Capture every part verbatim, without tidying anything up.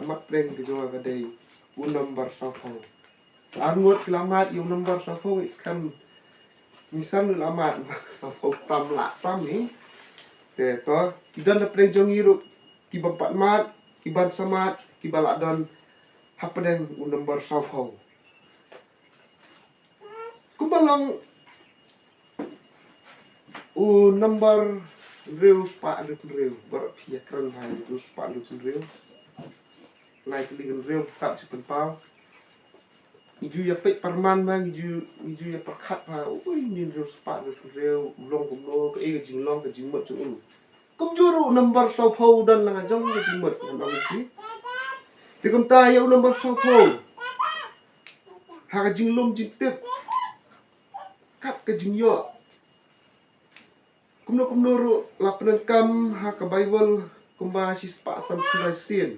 Mat pdeng ka jong nga ka dei u number sawphew. Ar ngut ki la mad ïa u number sawphew, ngi skhem ngi san u la mad, sawphew tam lah tam ni. Te to, ki don na pdeng jong ngi ruh ki bym pat mad, ki ban sa mad, ki ba la don hapdeng u number sawphew. Kumba long u number hynriew spah hynriew hynriew, baroh phi ïa kren ha hynriew spah hynriew hynriew. Lai tylli hynriew, tap chi pynpaw. Ngi ju ïa peit pyrman ba ngi ju, ngi ju ïa pyrkhat ba, ui, hynriew spah hynriew hynriew, u long kumno, kaei ka jinglong ka jingmut jong u. Kumjuh ruh u number sawphew u don la ka jong ka jingmut, ngan ong ïa phi. Te kumta ïa u number sawphew, ha ka jinglum jingtip, kat ka jingïoh, kumno kumno ruh la pyndonkam ha ka Baibl kumba shispah sanphew khyndai sien.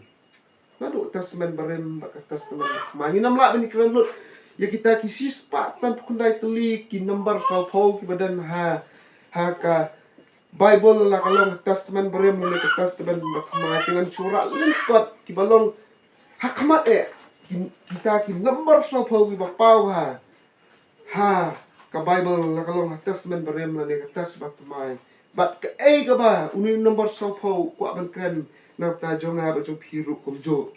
Naduh Testament Barim bad ka Testament Bathymmai. Ngin ym lah ban ïakren lut ïa kita ki shispah sanphew khyndai tylli ki number sawphew kiba don ha, ha ka Baibl, la ka long Testament Barim lane ka Testament Bathymmai. Te ngan shu rah lyngkot kiba long ha khmat eh, ki, kita ki number sawphew kiba paw ha, ha ka Baibl, la ka long ha Testament Barim lane ka Testament Bathymmai. Bad kaei kaba une u number sawphew u kwah ban kren na ka bynta jong nga bad jong phi ruh kumjuh.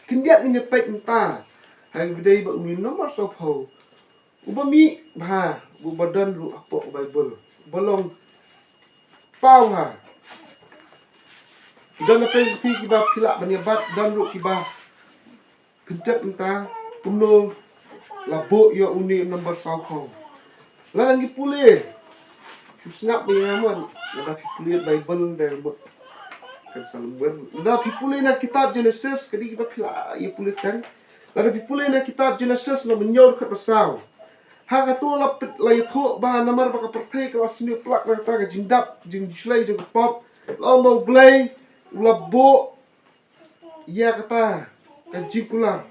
Khyndiat ngin ïa peit mynta ha kaba dei ba une u number sawphew uba mih bha, uba don ruh hapoh ka Baibl, uba long paw ha. Don na pdeng jong phi kiba phi lah ban ïa bat, don ruh kiba pyntip mynta kumno la buh ïa une u number sawphew. Lada ngi pule, phi sngap ïa nga mon, lada phi pule Baibl da mut kan sa lum wer. Lada phi pule na kitab Genesis, ka dei kiba phi lah ïa pule tang. Lada phi pule na kitab Genesis, na mynñiew dkhot ba saw. Ha kato la pynlait ïathuh ba namar ba ka pyrthei ka la sniew plak na kata ka jingdap, jingshlei jong ka pop, la ong ba U Blei u la buh ïa kata ka jingkular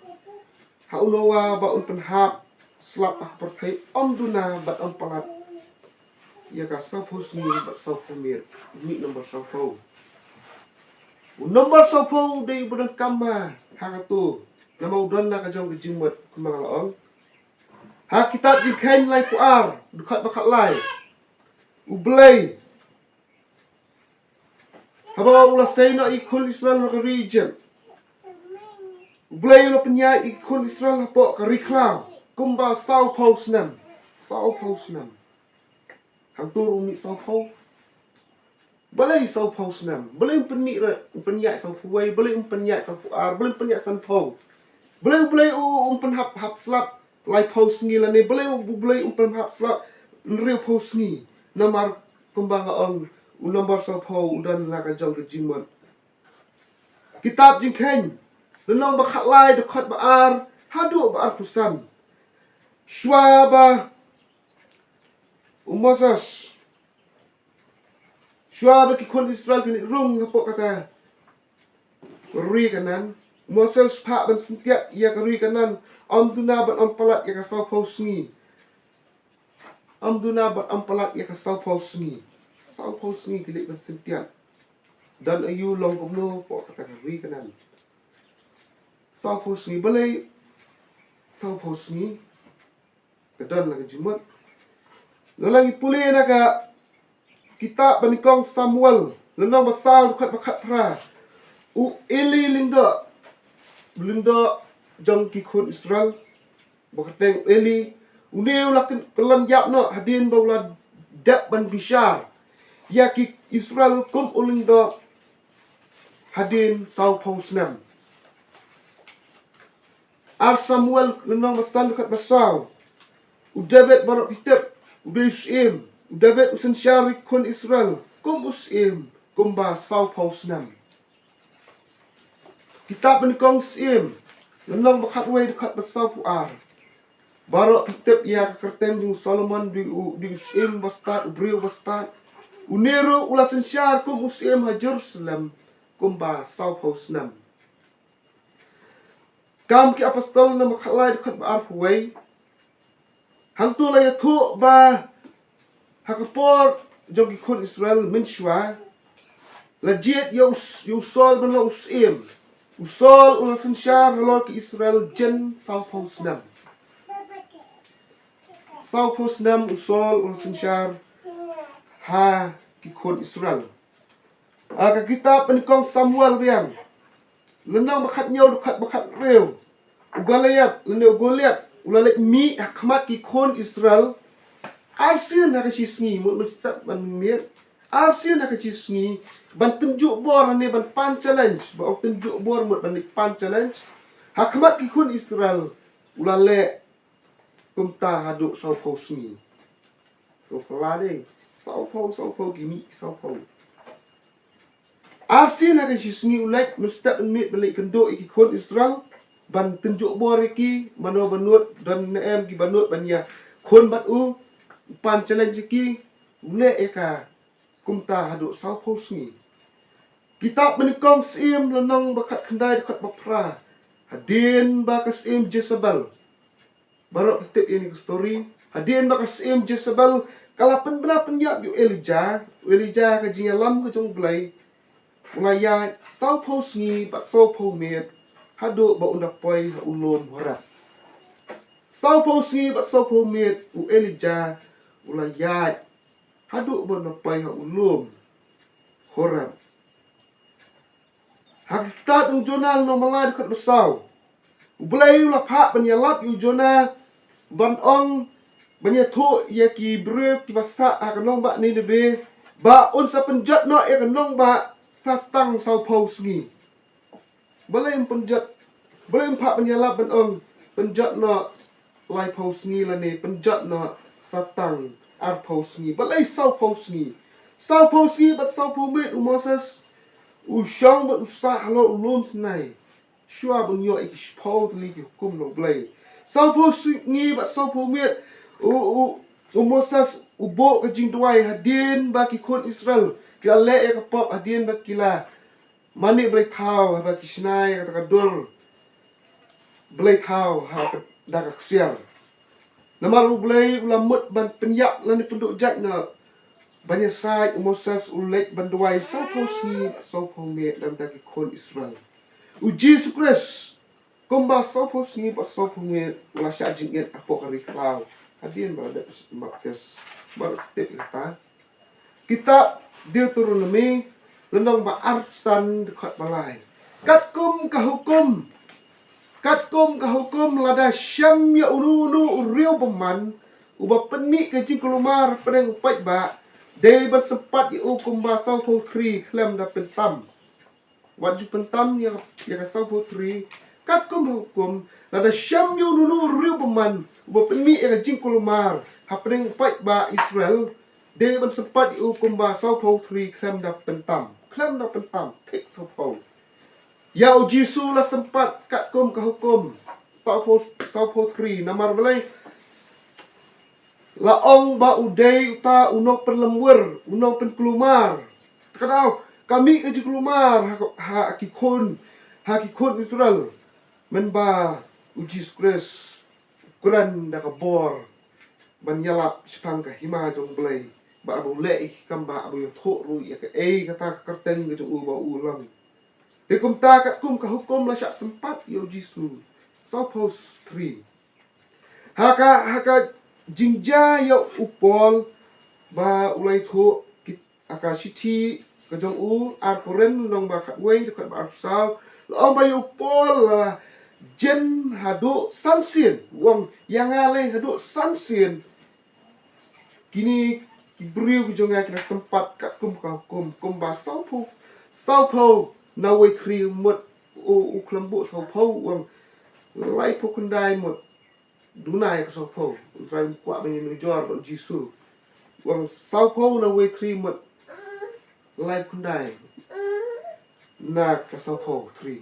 ha u Noah ba un pynhap slap ha ka pyrthei, ym duna bad ym palat ïa ka sawphew sngi bad sawphew miet, u mih number sawphew. U number sawphew u dei uba donkam ha kato, namar u don la ka jong ka jingmut, kumba nga la ong. Ha kitab Jingkheiñ laiphew ar, dkhot ba khatlai, U Blei haba u la sei noh ïa ki khun Israel na ka ri Ijipt, U Blei u la pynïaid ïa ki khun Israel hapoh ka ri khlaw kumba sawphew snem. Sawphew snem. Hangto ruh u mih sawphew. Balei sawphew snem? Balei um pynmih re, um pynïaid sawphew wei, balei um pynïaid sawphew ar, balei um pynïaid sanphew? Balei, balei u, um pynhap, hap slap laiphew sngi lane balei u, balei um pynhap slap hynriewphew sngi? Namar kumba nga ong, u number sawphew u don la ka jong ka jingmut. Kitab Jingkheiñ lynnong ba khatlai, dkhot ba ar haduh ba arphew san. Shuwa ba u Moses, shuwa ba ki khun Israel kin ïa rung hapoh kata ka ri Kanaan, u Moses u phah ban syntiat ïa ka ri Kanaan, ym duna bad ym palat ïa ka sawphew sngi. Ym duna bad ym palat ïa ka sawphew sngi. Sawphew sngi ki leit ban syntiat. Don aïu, long kumno hapoh kata ka ri Kanaan. Sawphew sngi, balei sawphew sngi? Ka don la ka jingmut. Lada ngi pule na ka kitab banyngkong Samuel lynnong ba saw, dkhot ba khatphra, u Eli lyngdoh, lyngdoh jong ki khun Israel, ba kyrteng u Eli, une u la kyn-, kyllon ïap noh hadien ba u la dep ban bishar ïa ki Israel kum u lyngdoh hadien sawphew snem. Ar Samuel lynnong ba san, dkhot ba saw. U David, baroh phi tip, u dei u syiem. U David u synshar ïa ki khun Israel kum u syiem kumba sawphew snem. Kitab banyngkong Syiem lynnong ba khatwei, dkhot ba sawphew ar. Baroh phi tip ïa ka kyrteng jong u Solomon, dei u, dei u syiem ba stad, u briew ba stad. Une ruh u la synshar kum u syiem ha Jerusalem kumba sawphew snem. Kam ki Apostol lynnong ba khatlai, dkhot ba arphew wei. Hangto la ïathuh ba ha ka por jong ki khun Israel mynshuwa, la jied ïa u, ïa u Saul ban long u syiem. U Saul u la synshar halor ki Israel jin sawphew snem. Sawphew snem u Saul u la synshar ha ki khun Israel. Ha ka kitab Pynïakong Samuel biang, lynnong ba khathynñiew, dkhot ba khathynriew. U Goliath, lane u Goliath, u la leit mih ha khmat ki khun Israel arsien ha ka shisngi, mut mynstep ban miet. Arsien ha ka shisngi, ban tynjuh bor, lane ban pan challenge, ba ong tynjuh bor mut ban leit pan challenge. Ha khmat ki khun Israel, u la leh kumta haduh sawphew sngi. Sawphew la dei. Sawphew, sawphew ki mih, sawphew. Arsien ha ka shisngi u leit, mynstep mynmiet ban leit kynduh ïa ki khun Israel, ban tynjuh bor ïa ki, mano ba nud, don ne em kiba nud ban ïakhun bad u, pan challenge ïa ki, u leh ïa ka kumta haduh sawphew sngi. Kitab Pynïakong Syiem lynnong ba khatkhyndai, dkhot ba phra. Hadien ba ka syiem Jezebel, baroh phi tip ïa kane ka story. Hadien ba ka syiem Jezebel ka la pynbna pynïap ïa u Elijah, u Elijah ka jingïalam ka jong U Blei, u la ïaid sawphew sngi bad sawphew miet haduh ba un da poi ha u lum Horeb. Sawphew sngi bad sawphew miet u Elijah u la ïaid haduh ba un da poi ha u lum Horeb. Ha ka kitab jong u Jonah lynnong ba lai, dkhot ba saw. U Blei u la phah ban ïalap ïa u Jonah, ban ong, ban ïathuh ïa ki briew kiba sah ha ka nongbah Nineveh, ba un sa pynjot noh ïa ka nongbah sa tang sawphew sngi. Balei um pynjot, balei um phah ban ïalap ban ong, pynjot noh laiphew sngi, lane pynjot noh sa tang arphew sngi? Balei sawphew sngi? Sawphew sngi bad sawphew miet u Moses u shong bad u sah halor u lum Sinai, shuwa ban ïoh ïa ki shiphew tylli ki hukum na U Blei. Sawphew sngi bad sawphew miet u, u, u Moses u buh ka jingduwai hadien ba ki khun Israel ki la leh ïa ka pop, hadien ba ki la mane blei thaw ha ba ki shna ïa kata ka dur blei thaw ha ka, da ka ksiar. Namar U Blei u la mut ban pynïap lane pynduh jait noh, ban ïasaid, u Moses u leit ban duwai sawphew sngi bad sawphew miet na ka bynta ki khun Israel. U Jisu Khrist kumba sawphew sngi bad sawphew miet u la shah jingit hapoh ka ri khlaw, hadien ba la dep baptis. Baroh tip ïa kata. Kitab Deuteronomi lynnong ba arphew san, dkhot ba lai. Katkum ka hukum, katkum ka hukum, lada shem ïa uno uno u riew bymman uba pynmih ka jingkulmar hapdeng u paidbah, dei ban sympat ïa u kumba sawphew thri khlem da pyntam. Wat ju pyntam ïa, ïa ka sawphew thri. Katkum ka hukum, lada shem ïa uno uno u riew bymman uba pynmih ïa ka jingkulmar hapdeng u paidbah Israel, dei ban sympat ïa u kumba sawphew thri khlem da pyntam. Khlem da pyntam, thik sawphew. Ïa u Jisu la sympat katkum ka hukum sawphew, sawphew thri. Namar balei? La ong ba u dei uta u nongpynlong wir, u nongpynkulmar. Ka daw ka mih ka jingkulmar ha, ha ki khun, ha ki khun Israel. Mynba u Jisu Khrist u kren da ka bor ban ïalap shaphang ka hima jong U Blei, ba u leh ïa ki kam, ba u ïathuh ruh ïa kaei kata ka kyrteng ka jong u ba u long. Te kumta katkum ka hukum la shah sympat ïa u Jisu sawphew thri. Ha ka, ha ka jingjia ïa u Paul ba u la ïathuh ki, ha ka shithi ka jong u ar Korinth lynnong ba khatwei, dkhot ba arphew saw, la ong ba ïa u Paul la jin haduh san sien, u ong ïa nga lei haduh san sien. Kine ki briew ki jong nga ki la sympat katkum ka hukum, kumba sawphew, sawphew na wei thri mut, u, u khlem buh sawphew, u ong laiphew khyndai mut. Duna ïa ka sawphew, u Trai um kwah ban ïanujor bad u Jisu. U ong sawphew na wei thri mut laiphew khyndai na ka sawphew thri.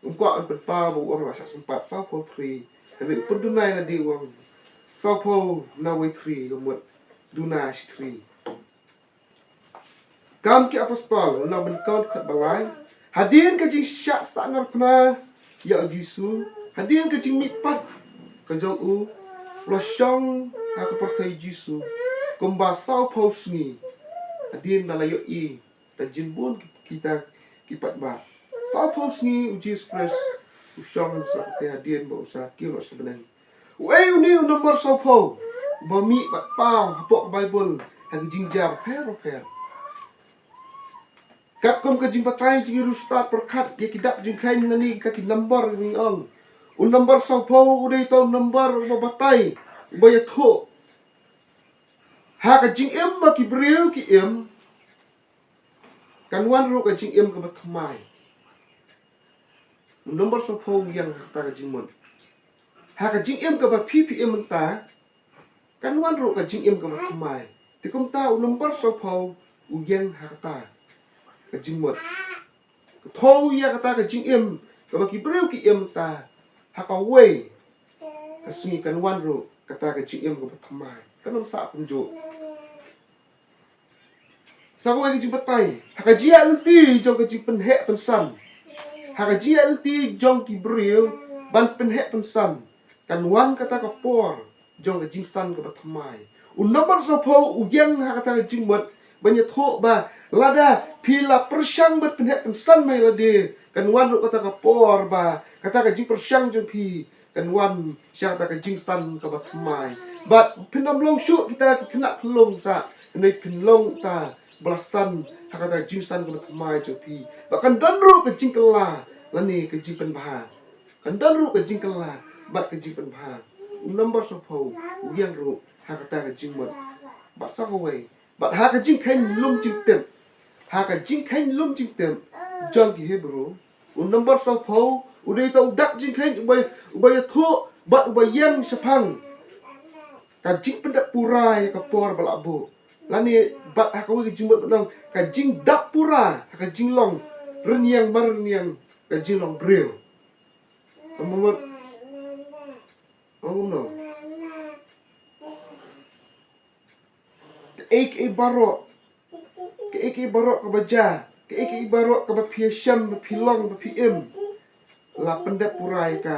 Um kwah ban pynpaw ba u ong la shah sympat sawphew thri. Hynrei u pynduna ïa lade, u ong sawphew na wei thri ka mut duna shi thri. Kam ki Apostol lynnong ba nyngkong, dkhot ba lai. Hadien ka jingshah sahnarphna ïa u Jisu, hadien ka jingmihpat ka jong u, u la shong ha ka pyrthei u Jisu kumba sawphew sngi. Hadien ba la ïohi da jingbun ki, kita ki paidbah. Sawphew sngi u Jisu Khrist u shong ha ka kyrteng hadien ba u sa kiew noh sha bneng. U ei une u nombor sawphew ba mih bad paw hapoh ka Baibl ha ki jingjia bapher bapher. Katkum ka jingbatai jong ki riewstad pyrkhat ïa ki dak jingkheiñ lane kita ki nombor, ngi ong u nombor sawphew u dei uta u nombor uba batai, uba ïathuh ha ka jingim ba ki briew ki im, kan wan ruh ka jingim kaba thymmai. U nombor sawphew u ïeng ha kata ka jingmut. Ha ka jingim kaba phi phi im mynta, kan wan ruh ka jingim kaba thymmai. Te kumta u nombor sawphew u ïeng ha kata ka jingmut. Ka thoh ïa kata ka jingim kaba ki briew ki im mynta, ha kawei ka sngi kan wan ruh kata ka jingim kaba thymmai. Kan ym sah kumjuh. Sa kawei ka jingbatai ha ka jingïaid lynti jong ka jingpynheh pynsan. Ha ka jingïaid lynti jong ki briew ban pynheh pynsan, kan wan kata ka por jong ka jingsan kaba thymmai. U nombor sawphew u ïeng ha kata ka jingmut ban ïathuh ba lada phi la pyrshang ban pynheh pynsan ma ïa lade, kan wan ruh kata ka por ba kata ka jingpyrshang jong phi kan wan sha kata ka jingsan kaba thymmai. Bad phin ym long shuh kita ki khynnah khyllung sah, hynrei phin long uta ba la san ha kata ka jingsan kaba thymmai jong phi. Bad kan don ruh ka jingkylla lane ka jingpynbha. Kan don ruh ka jingkylla bad ka jingpynbha. U nombor sawphew u ïeng ruh ha kata ka jingmut. Bad sa kawei, bad ha ka jingkheiñ lum jingtip, ha ka jingkheiñ lum jingtip jong ki Hebru, u nombor sawphew u dei uta u dak jingkheiñ uba, uba ïathuh bad uba ïeng shaphang ka jingpyndep pura ïa ka por ba la buh. Lane bad ha kawei ka jingmut ban ong ka jingdap pura ha ka jinglong rynïeng mar rynïeng ka jinglong briew. Ka mut, oh no. Kaei kaei baroh, kaei kaei baroh kaba jia, kaei kaei baroh kaba phi ïashem, ba phi long, ba phi im, la pyndep pura ïa ka.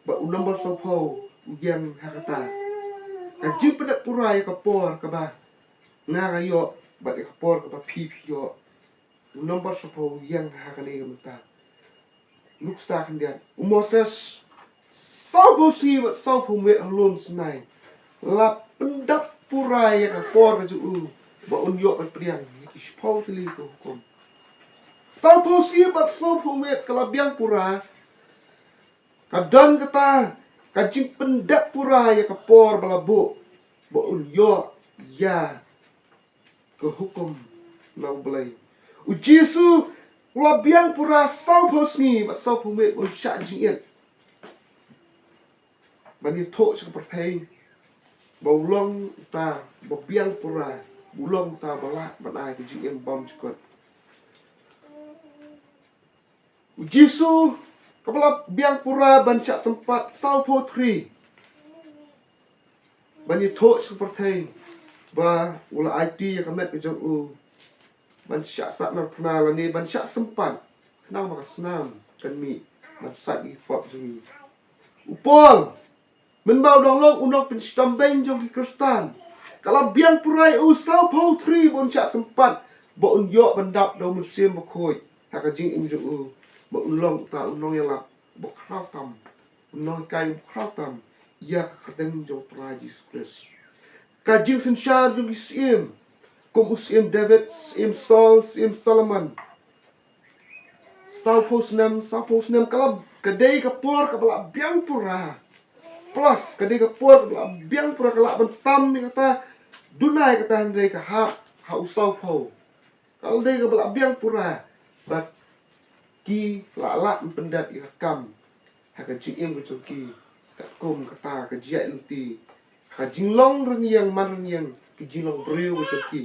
Bad u nombor sawphew u ïeng ha kata. Ka jingpyndep pura ïa ka por kaba nga nga ïoh bad ïa ka por kaba phi phi ïoh. U nombor sawphew u ïeng ha kane ka mynta. Nuksa khyndiat, u Moses sawphew sngi bad sawphew miet ha lum Sinai, la pyndep pura ïa ka por ka jong u ba un ïoh ban pdiang ïa ki shiphew tylli ki hukum. Sawphew sngi bad sawphew miet ka la biang pura. Ka don kata ka jingpyndep pura ïa ka por ba la buh ba un ïoh ïa ka hukum na U Blei. U Jisu u la biang pura sawphew sngi bad sawphew miet, un shah jingit ban ïathuh sha ka pyrthei ba u long uta ba biang pura, ba u long uta ba lah ban ai ka jingim bymjukut. U Jisu kaba la biang pura ban shah sympat sawphew thri ban ïathuh sha ka pyrthei ba u la aiti ïa ka met ka jong u ban shah sahnarphna lane ban shah sympat khnang ba ka snam kan mih ban sait ïa ki pop jong ngi. U Paul, mynba u dang long u nongpynshitom beiñ jong ki Khristan, ka la biang pura ïa u sawphew thri ba un shah sympat ba un ïoh ban dap da U Mynsiem Bakhuid ha ka jingim jong u, ba un long uta u nongïalap ba khraw tam, u nonghikai ba khraw tam ïa ka kyrteng jong U Trai Jisu Khrist. Ka jingsynshar jong ki syiem, kum u syiem David, syiem Saul, syiem Solomon, sawphew snem, sawphew snem, ka la, ka dei ka por kaba la biang pura. Plus ka dei ka por kaba la biang pura, ka lah ban tam ïa kata, duna ïa kata, hynrei ka hap ha u sawphew. Ka la dei kaba la biang pura bad ki la lah ban pyndep ïa ka kam ha ka jingim ka jong ki, katkum kata ka jingïaid lynti ha ka jinglong rynïeng man rynïeng, ka jinglong briew ka jong ki.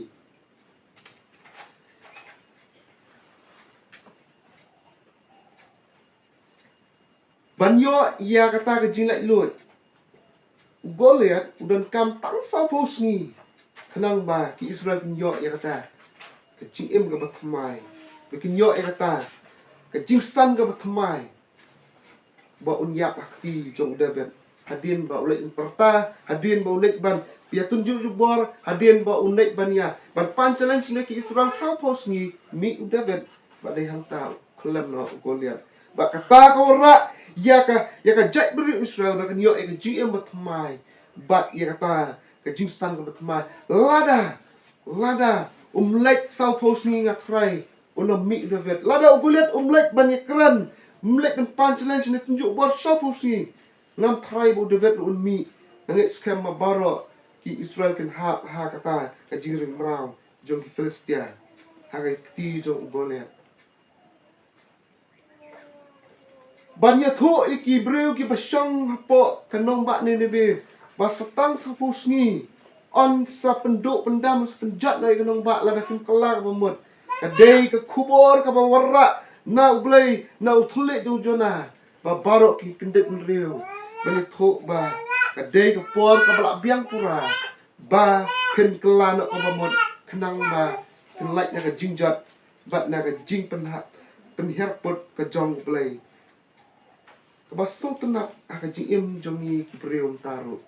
Ban ïoh ïa kata ka jinglaitluid, u Goliath u donkam tang sawphew sngi khnang ba ki Israel kin ïoh ïa kata ka jingim kaba thymmai, ba kin ïoh ïa kata ka jingsan kaba thymmai, ba un ïap ha ka kti jong u David. Hadien ba u leit ban pyrta, hadien ba u leit ban ïatynjuh jubor, hadien ba u leit ban ïa, ban pan challenge na ki Israel sawphew sngi, mih u David ba dei hangta u khlem noh u Goliath. Bad kata ka wanrah ïa ka, ïa ka jaitbynriew Israel ba kan ïoh ïa ka jingim bathymmai bad ïa kata ka jingsan kaba thymmai. Lada, lada um leit sawphew sngi, nga tharai un ym mih u David. Lada u Goliath um leit ban ïakren, um leit ban pan challenge ne tynjuh bor sawphew sngi, ngam tharai ba u David ruh un mih. Nga ngeit skhem ba baroh ki Israel kin hap ha kata ka jingring mraw jong ki Philistia ha ka kti jong u Goliath. Ban ïathuh ïa ki briew kiba shong hapoh ka nongbah Nineveh ba sa tang sawphew sngi yn sa pynduh pyndam, sa pynjot noh ïa ka nongbah lada kim kylla kaba mut. Ka dei ka khubor kaba wanrah na U Blei, na u thylliej jong u Jonah, ba baroh ki kyndit bynriew ban ïathuh ba ka dei ka por kaba la biang pura ba phin kylla noh kaba mut, khnang ba phin lait na ka jingjot bad na ka jingpynhap, pynhiar put ka jong U Blei. Kaba sngewtynnat ha ka jingim jong ngi ki briew mynta ruh,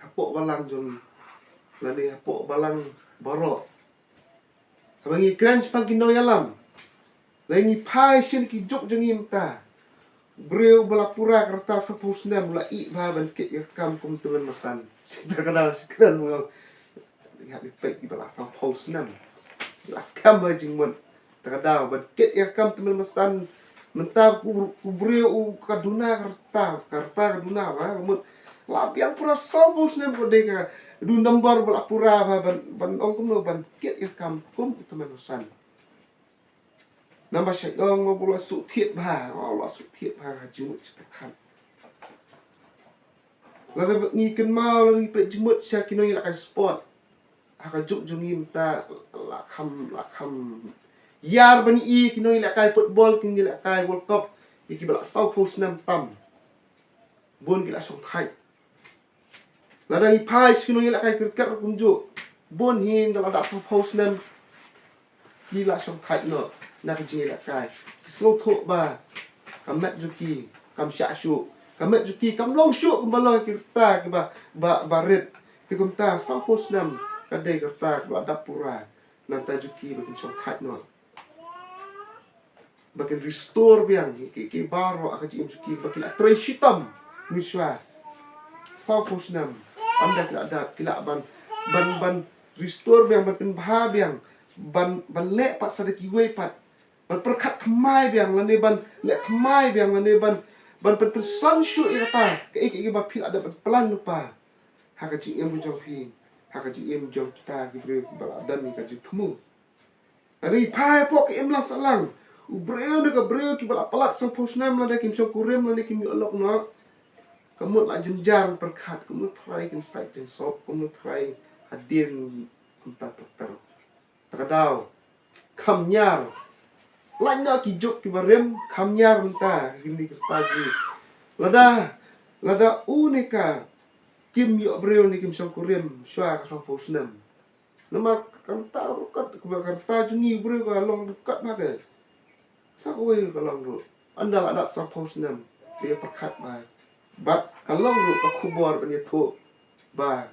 hapoh balang jong ngi lane hapoh balang baroh, haba ngi kren shaphang ki nongïalam, lane ngi phai sha ki juk jong ngi mynta, u briew ba la pura ka rta sawphew snem u la ïeh bha ban kit ïa ka kam kum u tymmen basan. Shisha ka daw shi kren mo. Ïa, peit, kiba la sawphew snem, la skhem ba jingmut. Kata ka daw ban kit ïa ka kam tymmen basan. Mynta u, u briew u ka duna ka rta, ka rta ka duna bha, ka mut. La biang pura sawphew snem, ka dei ka, u number ba la pura bha ban, ban ong kumno ban kit ïa ka kam kum u tymmen basan. Namar sha ïong ba u la shu thied bha, u la shu thied bha ha jingmut jingpyrkhat. Lada ngi kynmaw, lada ngi peit jingmut sha ki nongïalehkai sport ha ka juk jong ngi mynta, la kham, la kham ïar ban ïohi ki nongïalehkai football, ki nongïalehkai World Cup, ïa kiba la sawphew snem tam. Bun ki la shongthait. Lada ngi phai sha ki nongïalehkai cricket ruh kumjuh, bun hi ynda la dap sawphew snem ki la shongthait noh na ka jingïalehkai. Ki sngewthuh ba ka met jong ki kam shah shuh, ka met jong ki kam long shuh kumba long ki rta kiba, ba, ba rit. Te kumta sawphew snem ka dei ka rta kaba la dap pura. Na ka bynta jong ki ba kin shongthait noh, ba kin restore biang ïa ki, ki baroh ha ka jingim jong ki ba ki la trei shitom mynshuwa. Sawphew snem ynda ki la dap, ki lah ban, ban, ban restore biang, ban pynbha biang, ban, ban leh pat sa da kiwei pat, ban pyrkhat thymmai biang lane ban leh thymmai biang lane ban, ban pyn, pynsan shuh ïa kata kaei kaei ba phi la dep ban plan lypa ha ka jingim jong phi, ha ka jingim jong kita ki briew kiba la don ïa ka jingthmu. Lada ngi phai hapoh ka imlang sahlang, u briew ne ka briew kiba la palat sawphew snem lada kim shongkurim lane kim ïoh lok noh, ka mut la jynjar ban pyrkhat, ka mut tharai kin sait jingsop, ka mut tharai hadien kumta ter ter. Kata ka daw kham ñiar. Lait noh ki juk kiba rim, kham ñiar mynta kine ki rta jong ngi. Lada, lada u ne ka kim ïoh briew ne kim shongkurim shuwa ka sawphew snem. Namar ka rta ruh kat, ka rta jong ngi u briew ka long ruh kat bha ka. Sa kawei ka long ruh. Ynda la dap sawphew snem, ka ïa pyrkhat bha. Bad ka long ruh ka khubor ban ïathuh ba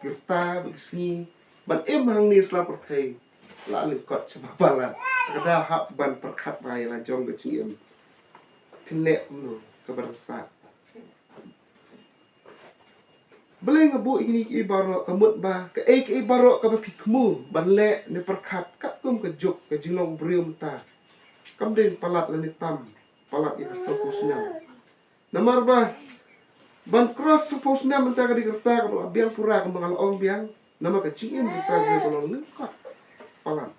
ki rta bad ki sngi ban im hangne sla pyrthei la lyngkot sha ba palat. Ka daw hap ban pyrkhat bha ïa la jong ka jingim. Phin leh kumno kaba dang sah. Balei nga buh ïa kine kiei baroh, ka mut ba kaei kaei baroh kaba phi thmu ban leh ne pyrkhat katkum ka juk ka jinglong u briew mynta, kam dei palat lane tam palat ïa ka sawphew snem. Namar ba ban cross sawphew snem mynta ka dei ka rta kaba la biang pura, kaba nga la ong biang. Namar ka jingim ka dei ka long lyngkot palat.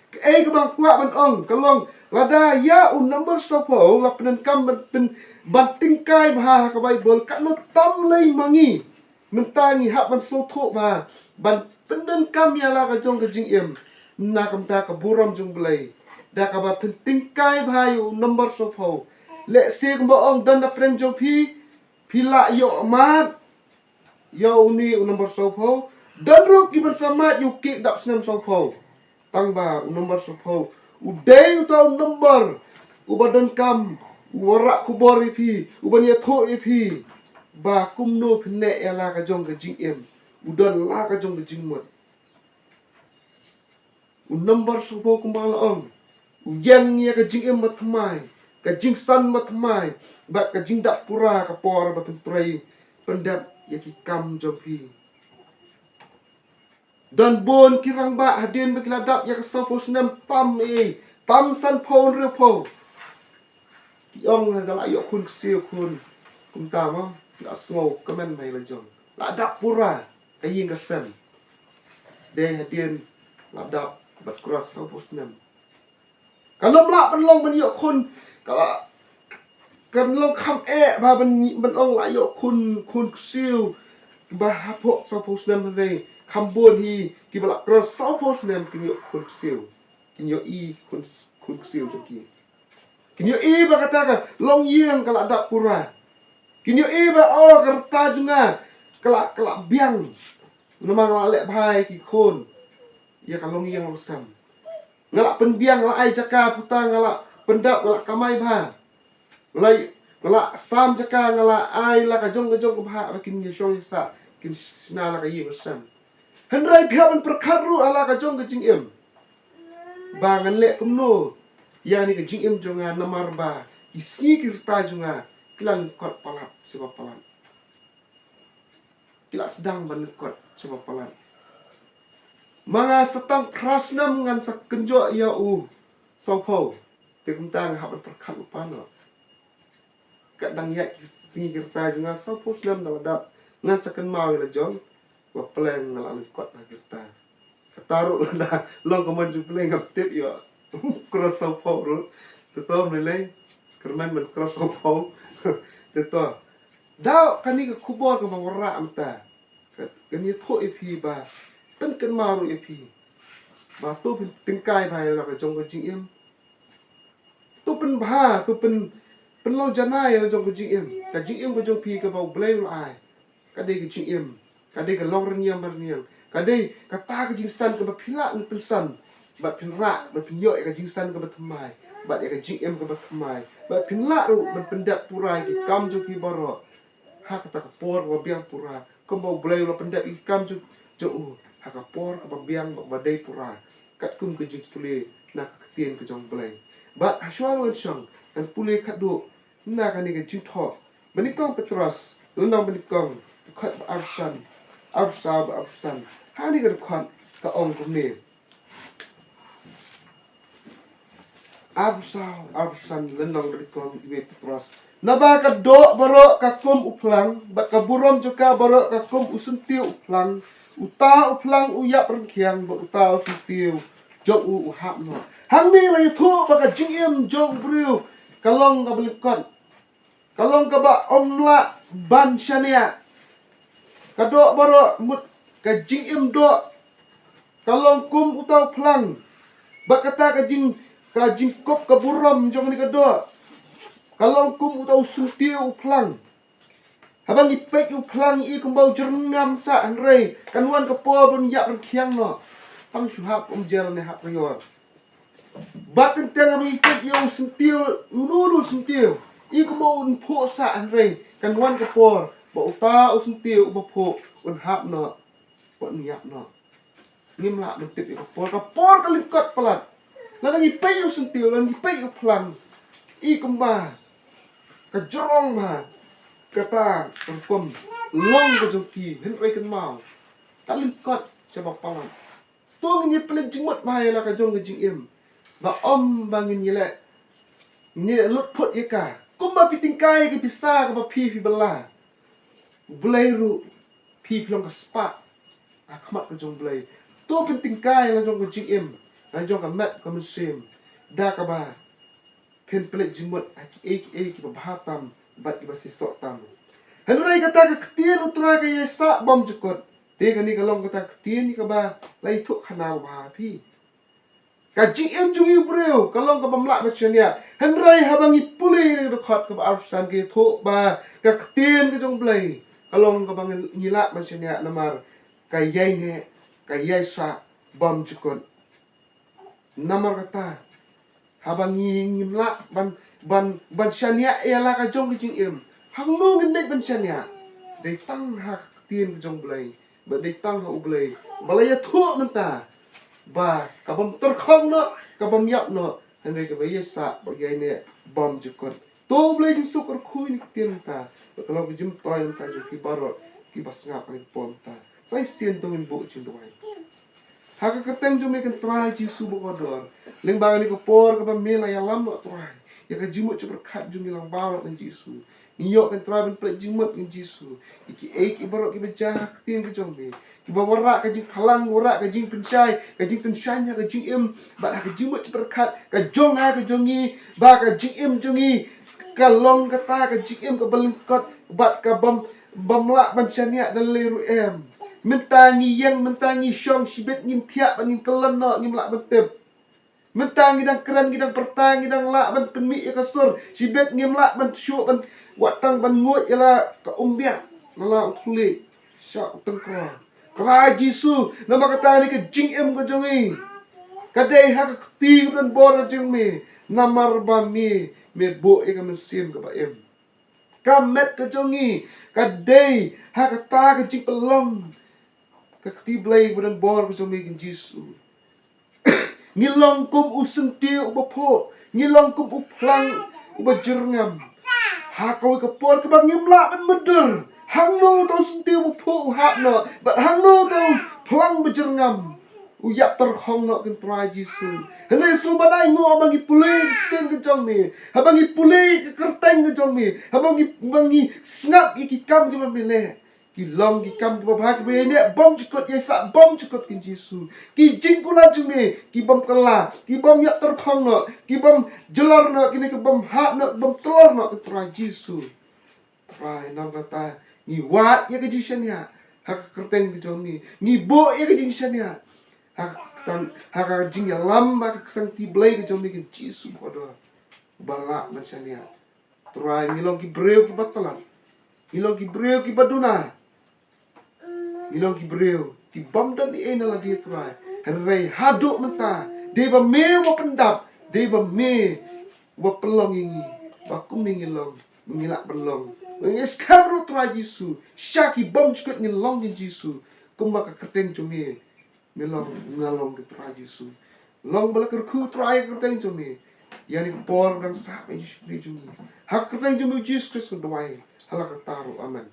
Kaei kaba nga kwah ban ong ka long, lada ïa u number sawphew la pyndonkam ban pyn, ban tyngkai bha ha ka Baibl, katno tam lei ma ngi. Mynta ngi hap ban sngewthuh bha ban pyndonkam ïa la ka jong ka jingim na ka bynta ka burom jong U Blei, da kaba pyntyngkai bha ïa u number sawphew. Lehse kumba ong don na pdeng jong phi, phi lah ïoh mad ïa une u number sawphew. Don ruh kiban sa mad ïa u cake dap snem sawphew. Tang ba u number sawphew u dei uta u number uba donkam, uba rah khubor ïa phi, uban ïathuh ïa phi ba kumno phin leh ïa la ka jong ka jingim, u don la ka jong ka jingmut. U number sawphew kumba la ong, u ïeng ïa ka jingim bathymmai, ka jingsan bathymmai, bad ka jingdap pura ka por ba pyntrei pyndep ïa ki kam jong phi. Don bun ki rangbah hadien ba ki la dap ïa ka sawphew snem tam ei, tam sanphew hynriewphew. Ki ong nga la ïoh khun ksiew khun. Kumta mo, la sngew kmen mai la jong. La dap pura ka ïing ka sem. Dei hadien la dap bad cross sawphew snem. Kan ym lah ban long ban ïoh khun, ka la, kan long kham eh ba ban, ban ong la ïoh khun, khun ksiew. Ba hapoh sawphew snem hynrei kham bun hi kiba la cross sawphew snem kin ïoh khun ksiew. Kin ïohi khun, khun ksiew jong ki. Kin ïohi ba kata ka longïing ka la dap pura. Kin ïohi ba, oh, ka rta jong nga ka la, ka la biang. Namar nga la leh bha ïa ki khun, ïa ka longïing longsem. Nga la pynbiang, nga la ai jaka puta, nga la pyndap, nga la kamai bha. Nga la, nga la sam jaka, nga la ai la ka jong ka jong ka bha ba kin ïa shong ïa sah, kin shna la ka ïing ka sem. Hynrei phi hap ban pyrkhat ruh ha la ka jong ka jingim ba ngan leh kumno ïa kane ka jingim jong nga, namar ba ki sngi ki rta jong nga ki la lyngkot palat shaba palat. Ki la sdang ban lyngkot shaba palat. Ma nga sa tang phra snem ngan sa kynjoh ïa u sawphew. Te kumta nga hap ban pyrkhat lypa noh. Kat dang ïaid ki sngi ki rta jong nga, sawphew snem da la dap, ngan sa kynmaw ïa la jong ba pleng nga la lyngkot ha ki rta. Kata ruh lada long ka mon jong U Blei ngam tip ïoh cross sawphew ruh. Te to, ym lei lei, kyrmen ban cross sawphew. Te to, da kane ka khubor kaba wanrah mynta kan ïathuh ïa phi ba pynkynmaw ruh ïa phi ba to phin tyngkai bha ïa la ka jong ka jingim. To pynbha, to pyn, pynlong janai ïa la jong ka jingim. Ka jingim ka jong phi kaba U Blei u la ai, ka dei ka jingim, ka dei ka long rynïeng marynïeng, ka dei kata ka jingsan kaba phi lah ban pynsan bad phin rah ban pynïoh ïa ka jingsan kaba thymmai bad ïa ka jingim kaba thymmai, bad phin lah ruh ban pyndep pura ïa ki kam jong phi baroh ha kata ka por kaba biang pura, kumba U Blei u la pyndep ïa ki kam jong, jong u ha ka por kaba biang bad ba dei pura, katkum ka jingpule na ka ktien ka jong U Blei. Bad ha shuwa ba ngan shong, ngan pule khatduh na kane ka jingthoh ba nyngkong Petros, lynnong ba nyngkong, dkhot ba arphew san, arphew saw bad arphew san. Ha kane ka dkhot ka ong kumne. Arphew saw, arphew san, lynnong ba nyngkong, i Petros. Naba ka doh baroh ka kum u phlang, bad ka burom jong ka baroh ka kum u syntiew u phlang. Uta u phlang u ïap ryngkhiang, bad uta u syntiew jong u u hap noh. Hangne la ïathuh ba ka jingim jong u briew ka long kaba lyngkot, ka long kaba ym lah ban shaniah. Ka doh baroh, mut ka jingim doh ka long kum uta u phlang. Bad kata ka jing, ka jingkup ka burom jong kane ka doh ka long kum uta u syntiew u phlang. Haba ngi peit ïa u phlang, i kumba u jyrngam sah, hynrei kan wan ka por ban ïap ryngkhiang noh. Tang shu hap kumjer ne hap rïor. Bad teng teng haba ngi peit ïa u syntiew, uno uno u syntiew, i kumba un phuh sah, hynrei kan wan ka por ba uta u syntiew uba phuh un hap noh, ba un ïap noh. Ngim lah ban tip ïa ka por, ka por ka lyngkot palat. Lada ngi peit ïa u syntiew, lada ngi peit ïa u phlang, i kumba ka jrong bha kata ka rukom long ka jong ki, hynrei kynmaw, ka lyngkot shaba palat. To ngin ïa pynleit jingmut bha ïa la ka jong ka jingim, ba ym ba ngin ïa leh, ngin ïa lut phut ïa ka. Kumba phi tyngkai ïa ka pisa kaba phi, phi bylla, U Blei ruh, phi, phi long ka spah ha khmat ka jong U Blei. To phin tyngkai la jong ka jingim, la jong ka met ka mynsiem, da kaba phin pynleit jingmut ha kiei kiei kiba bha tam bad kiba shisha tam. Hynrei kata ka ktien U Trai ka ïai sah bymjukut. Te kane ka long kata ka ktien kaba la ïathuh khana ba bha ha phi. Ka jingim jong u briew ka long kaba ym lah ban shaniah. Hynrei haba ngi pule ïa ka dkhot kaba arphew san, ka ïathuh ba ka ktien ka jong U Blei ka long kaba ngi, ngi lah ban shaniah, namar ka ïai neh, ka ïai sah bymjukut. Namar kata, haba ngi, ngim lah ban, ban, ban shaniah ïa la ka jong ka jingim, hangno ngin leit ban shaniah? Dei tang ha ka ktien ka jong U Blei, bad dei tang ha U Blei ba la ïathuh mynta ba ka bym tyrkhong noh, ka bym ïap noh, Hynrei kaba ïa sah bad ïa ine bam jukut. To Blei jingsuk kyrkhu ïa ine ktien mynta. Bad ka long ka jingmyntoi mynta jong ki baroh kiba sngap ïa ine bam mynta. Sa shisien to ngin buh jingduwai. Ha ka kyrteng jong me ko Trai Jisu bakordor. Lyngba kane ka por kaba me la ïalam noh Trai. Ïa ka jingmut jingpyrkhat jong ngi lang baroh ko Jisu. Ngi ïoh ko Trai ban pynleit jingmut ko Jisu. Ïa kiei kiei baroh kiba jia ha ka ktien ka jong me. Kiba wanrah ka jingphlang, wanrah ka jingpynshai, ka jingtyngshaiñ ha ka jingim, bad ha ka jingmut jingpyrkhat, ka jong nga ka jong ngi, ba ka jingim jong ngi, ka long kata ka jingim kaba lyngkot, bad ka bym, bym lah ban shaniah da lei ruh em. Mynta ngi ïeng, mynta ngi shong, shibit ngim thiah, bad ngim kyllon noh, ngim lah ban tip. Mynta ngi dang kren, ngi dang pyrta, ngi dang lah ban pynmih ïa ka sur. Shibit ngim lah ban shuh ban wad tang ban nguid ïa la ka umbiat. La la u thylliej. Sha u tyngkrong. Trai Jisu, namar kata kane ka jingim ka jong ngi ka dei ha ka kti ka donbor ka jong me. Namar ba me, me buh ïa ka mynsiem kaba im. Ka met ka jong ngi ka dei ha kata ka jingpynlong ka kti Blei ka donbor ka jong me ko Jisu. Ngi long kum u syntiew uba phuh. Ngi long kum u phlang uba jyrngam. Ha kawei ka por kaba ngim lah ban mynta. Hangno uta u syntiew uba phuh u hap noh. Bad hangno uta u phlang uba jyrngam u ïap tyrkhong noh ko Trai Jisu. Hynrei shu ban ainguh haba ngi pule ïa ka ktien ka jong me. Haba ngi pule ïa ka kyrteng ka jong me. Haba ngi, ba ngi sngap ïa ki kam kiba me leh. Ki long ki kam kiba bha kiba ïaineh bymjukut, ïaisah bymjukut ko Jisu. Ki jingkular jong me ki bym kylla, ki bym ïap tyrkhong noh, ki bym jyllor noh, kine ki bym hap noh, bym tlor noh ko Trai Jisu. Trai namar kata ngi wad ïa ka jingshaniah ha ka kyrteng ka jong me. Ngi buh ïa ka jingshaniah ha ka, ha ka jingïalam ha ka ksangti Blei ka jong me ko Jisu bakordor. Ba lah ban shaniah. Trai ngi long ki briew kiba tlot. Ngi long ki briew kiba duna. Ngi long ki briew ki bym don ei ei na lade Trai. Hynrei haduh mynta dei ba me uba pyndap, dei ba me uba pynlong ïa ngi ba kumne ngi long, ngi lah ban long. Ngi skhem ruh Trai Jisu, sha ki bymjukut ngi long ïa Jisu. Kumba ka kyrteng jong me me long, nga long ko Trai Jisu. Long ba la kyrkhu Trai ka kyrteng jong me ïa kane ka por ba dang sah ïa ka jingshakri jong ngi. Ha ka kyrteng jong me Jisu Khrist nga duwai. Ha la kata ruh, amen.